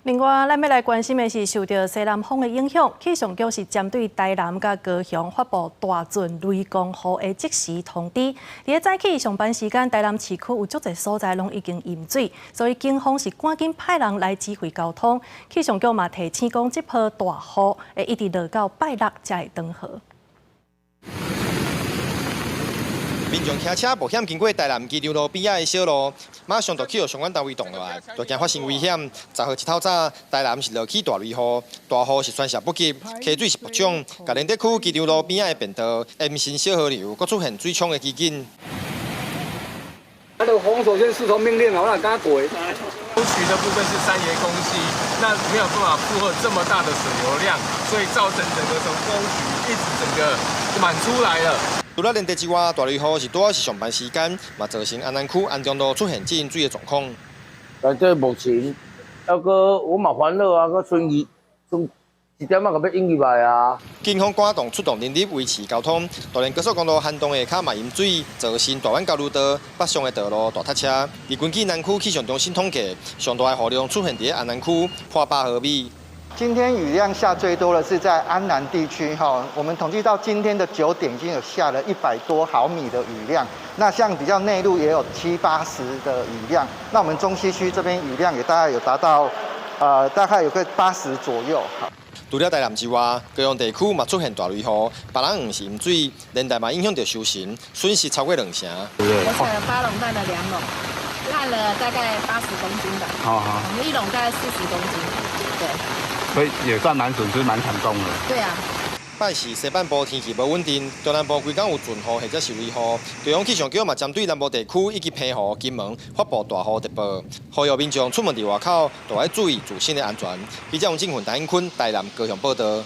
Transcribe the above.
另外，咱欲來關心的是受著西南風的影響，氣象局是針對台南佮高雄發布大陣雷公雨的即時通知。佇咧早起上班時間，台南市區有足濟所在攏已經淹水，所以警方是趕緊派人來指揮交通。氣象局嘛提醒講，這波大雨會一直落到拜六才會斷雨。民眾騎車冒險經過台南機場路邊仔的小路，馬上就去予相關單位擋落來，就驚發生危險。10號一透早，台南是落起大雷雨，大雨是宣洩不及，溪水是暴漲，共連德區機場路邊仔的便道延伸小河流，閣出現水衝的奇景。那個封鎖線是從命令，我哪敢過？溝渠的部分是三爺公溪，那沒有辦法負荷這麼大的水流量，所以造成整個從溝渠一直整個滿出來了。除了連德之外，大雷雨是拄好是上班時間，嘛造成安南區安中路出現積水的狀況。但這目前，猶閣我嘛煩惱啊，閣剩二剩一點仔閣欲淹入來啊。警方趕動出動人力維持交通，就連高速公路涵洞下跤嘛淹水，造成大灣交流道北上的道路大塞車。而根據南區氣象中心統計，上大的雨量出現佇安南區破100毫米。今天雨量下最多的是在安南地區，哈，我們統計到今天的9點已經有下了100多毫米的雨量。那像比較內陸也有七八十的雨量，那我們中西區這邊雨量也大概有達到，大概有個80左右。除了台南之外，高雄地區嘛出現大雷雨，巴人園是淹水，連帶嘛影響著收成，損失超過兩成。我採了8壟，爛了2壟，爛了大概80公斤吧。好好，我們一壟大概40公斤，對。所以也算蠻損失、蠻慘重的。對啊。拜四西半部天氣無穩定，中南部規工有陣雨或者是雷雨。中央氣象局嘛針對南部地區以及澎湖、金門發布大雨特報，呼籲民眾出門佇外口都愛注意自身的安全。記者王進雲、陳英坤台南高雄報道。